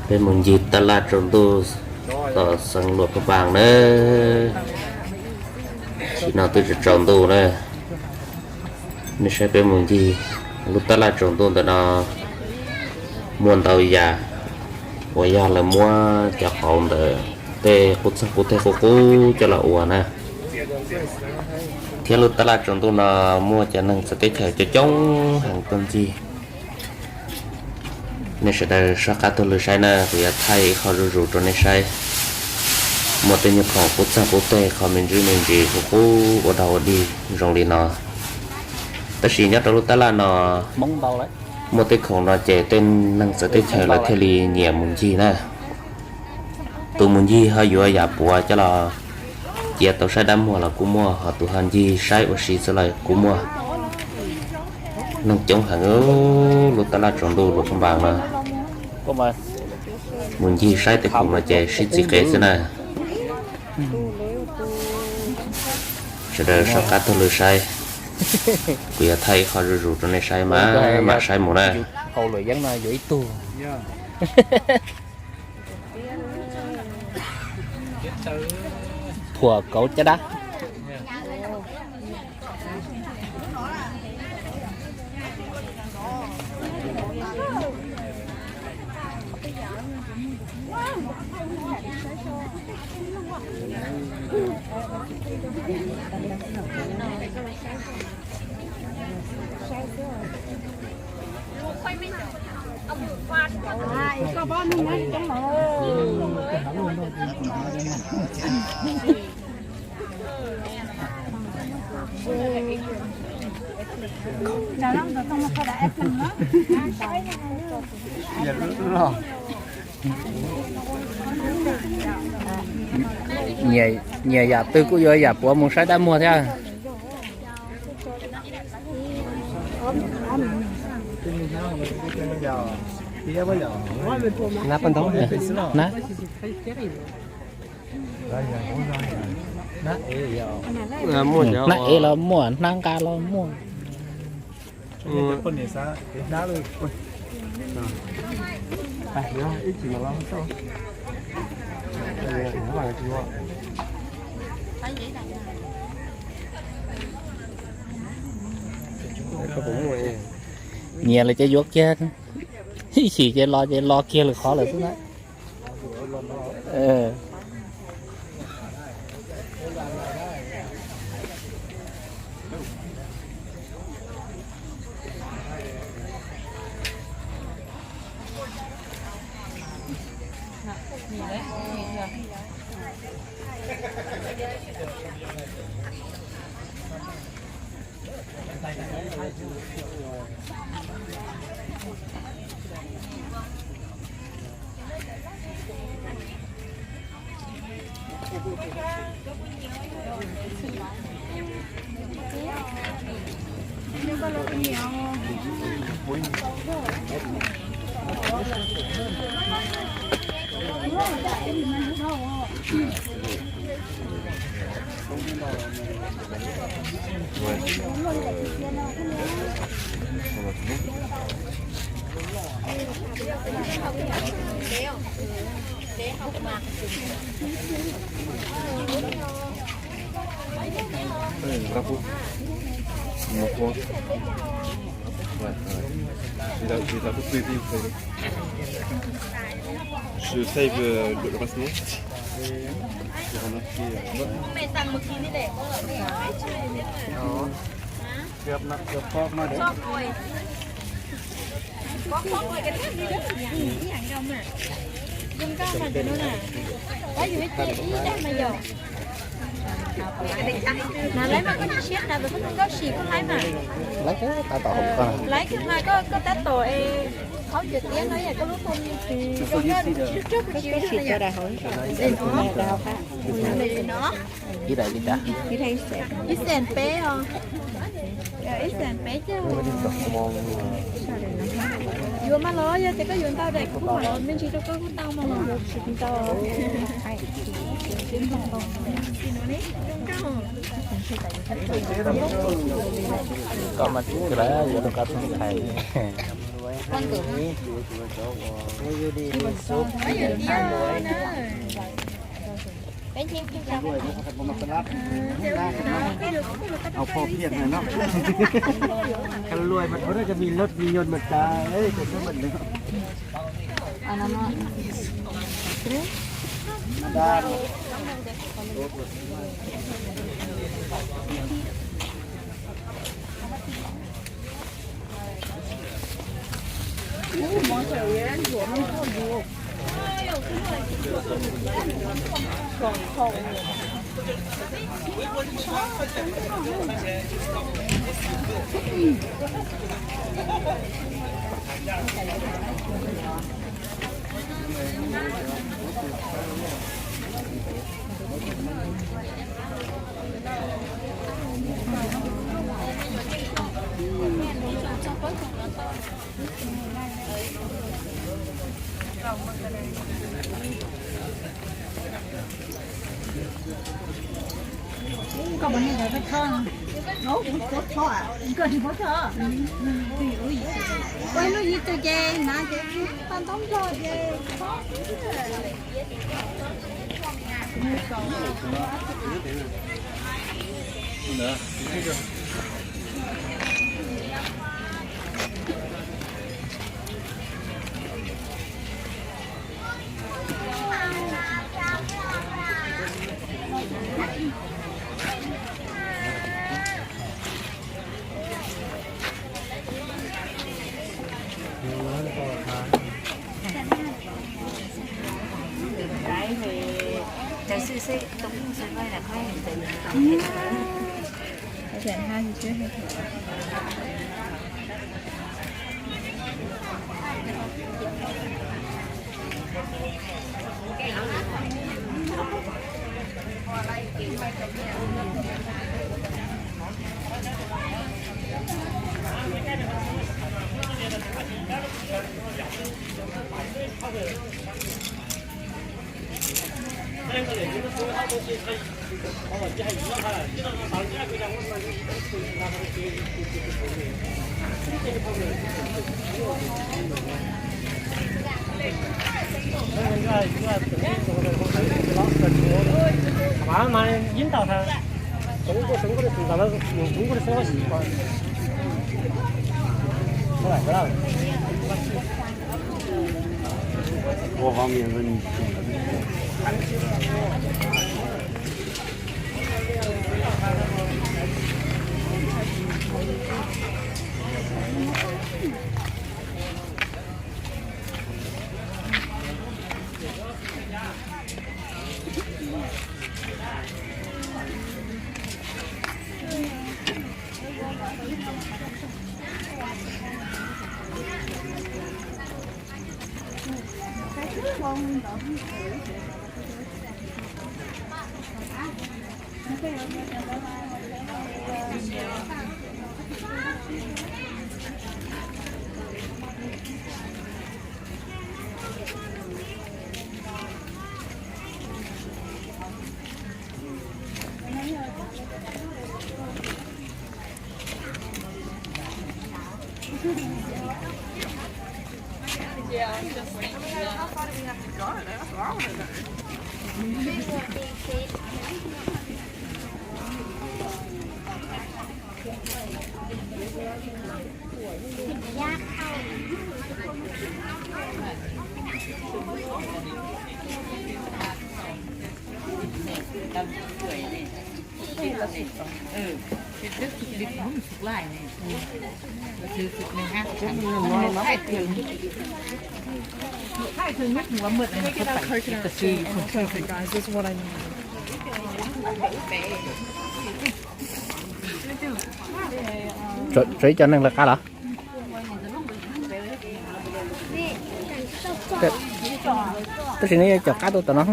Peb mus ncig taj laj tsaus ntuj tom xeev Luam Phaj Npas na. Tam sim no twb tsaus ntuj na. Nej saib peb mus ncig lub taj laj tsaus ntuj ntawm no muaj ntau yam uas yog lawv muab cov qauv ntawm tej qub txeeg qub teg qub qub coj los ua na. Thiab lub taj laj tsaus ntuj no muaj cov neeg txawv teb chaws coob coob heev tuaj ncig. Nej sawv daws soj qab taug lw saib na, kuv yuav thaij ib qho zuj zus rau nej saib. Muaj tej nyuag khoom qub txeeg qub teg, qhov me ntsis me ntsis qub qub ua dog ua dig zoo li no. Tab sis nyob rau lub taj laj no muaj tej khoom no ces tej neeg txawv teb chaws lawv thiaj li nyiam mus ncig na. Tus mus ncig ho yuav yam puav coj los cia tau saib dab muag los kuj muaj, ho tus ho ncig saib ua si xwb los kuj muaj. Neeg coob heev, lub taj laj tsaus ntuj Luam Phaj Npas no. Mus ncig saib tej khoom no ces sib txiv qe xwb na. Sawv daws soj qab taug lw saib, kuv yuav thaij ib qho zuj zus rau nej saib mas mam saib mus na. Thuam kauv caj dab. Nyiam yam twg kuj yuav yam puav mus saib dab muag thiab. Hnab ev los muaj, hnab nqa los muaj. Nyiam lawm ces yuav kiag, ib chim ces los ces los kiag lwm qhov lawm xwb na. Laib kawg mas koj tab tom es qhaub cuam tiab no yog koj lub phone zoo nkauj tsis tsuag kuv tsis no. Ib xees peb os. Ib xees peb ces yuav mas los yog tias koj yuav ntau daim kuv kuj mam los me ntsis rau koj kuj tau mas los. Koj mas tsis lawv yuav rau koj tus ntxhais. Cuando. Au pho phiaj no. Khas luaj mas thaum no ces mi loj mi nyuam mas tas, ces xub npam no. Tshuav ib co neeg lawv qab los? Tab sis nws yuav caum qab tuaj tom no.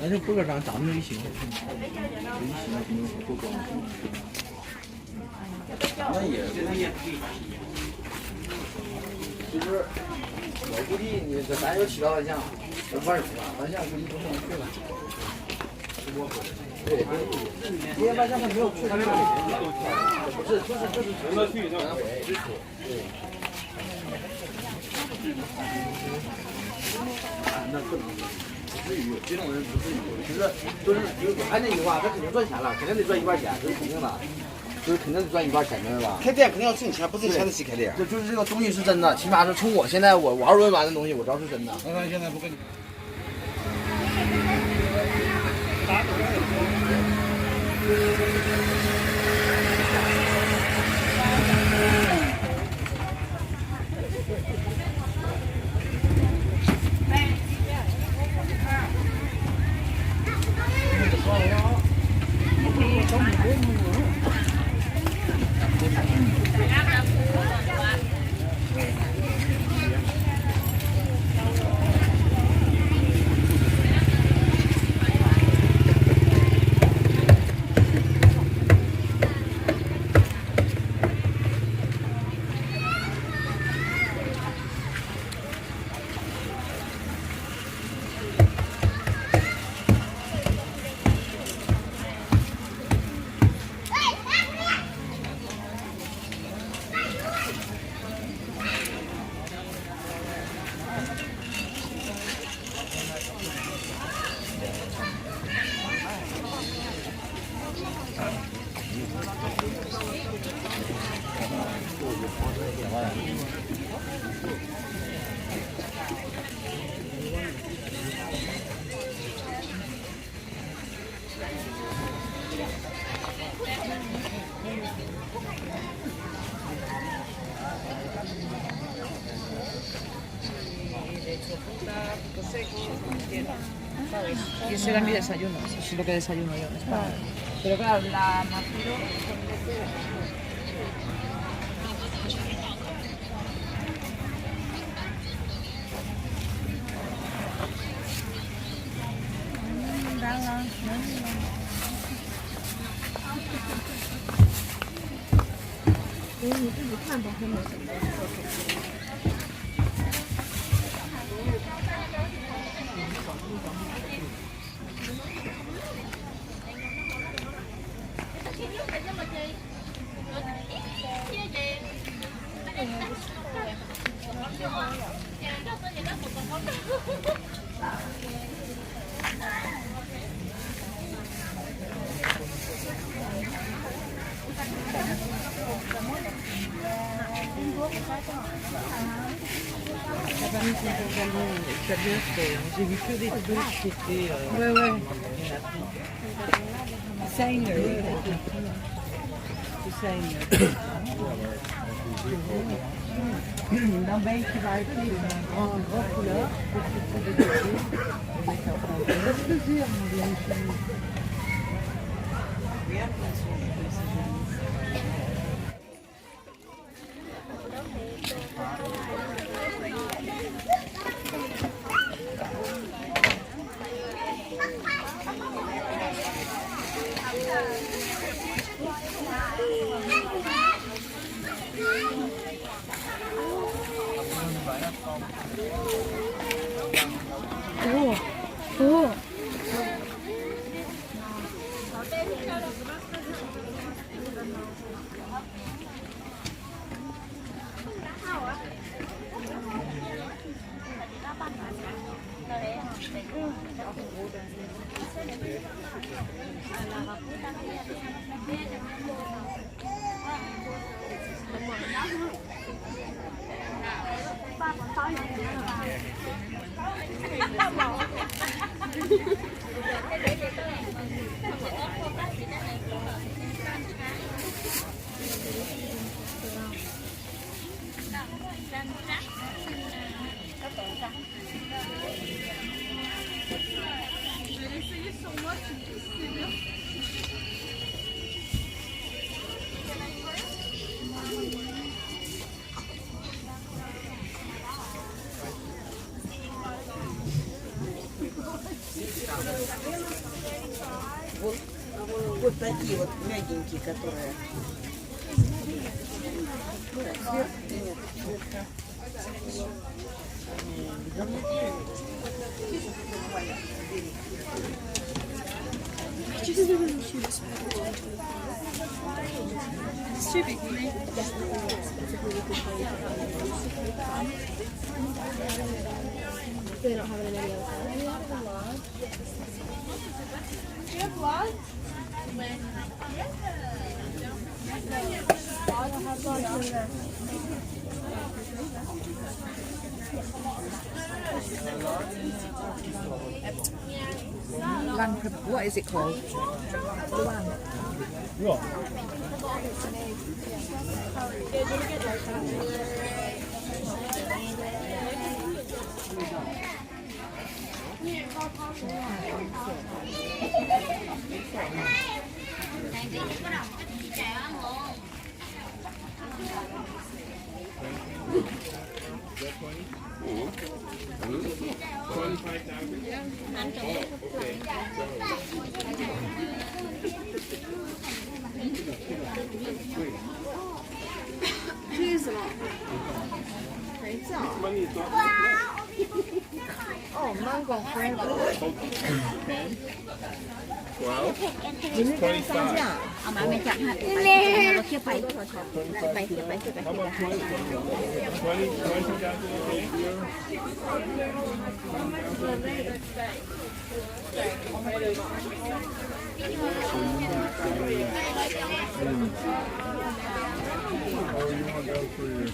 那就不搁上，咱们就一起弄，一起弄，不够。 那也，其实我估计你这咱有渠道万象，我不知道怎么办，万象估计都不能去了。对，因为万象他没有确定，不是，就是就是南北。对。那不能，不至于，这种人不至于。其实就是，就是我还那句话，他肯定赚钱了，肯定得赚一半钱，这是肯定的。 就是肯定得赚一半钱的是吧？开店肯定要挣钱，不挣钱他谁开店？这就是这个东西是真的，起码是冲我现在我玩儿轮玩的东西，我知道是真的。那他现在不跟你。 Y ese era mi desayuno, eso es lo que desayuno yo, espárragos. Pero claro, la macero. 哎，你自己看吧，还没什么。 J'ai vu que des trucs qui étaient, euh, ouais, ouais. Designer. Designer. Dans ben qui va être un grand, un grand couleur pour tout ce que j'ai. Avec un grand. Regarde, elles sont, elles sont jolies. Ồ, ồ. Вот, вот такие вот мягенькие, которые. Ну, сверху нет, сверху. It's too big for me. They don't have it in any other color. Do you have gloves? What is it called? Cheese and all. Great sauce. Oh, mango flavor. Twelve? Twenty-five. Twenty-five. How about twenty? Twenty, twenty thousand a year? Oh, you want that for your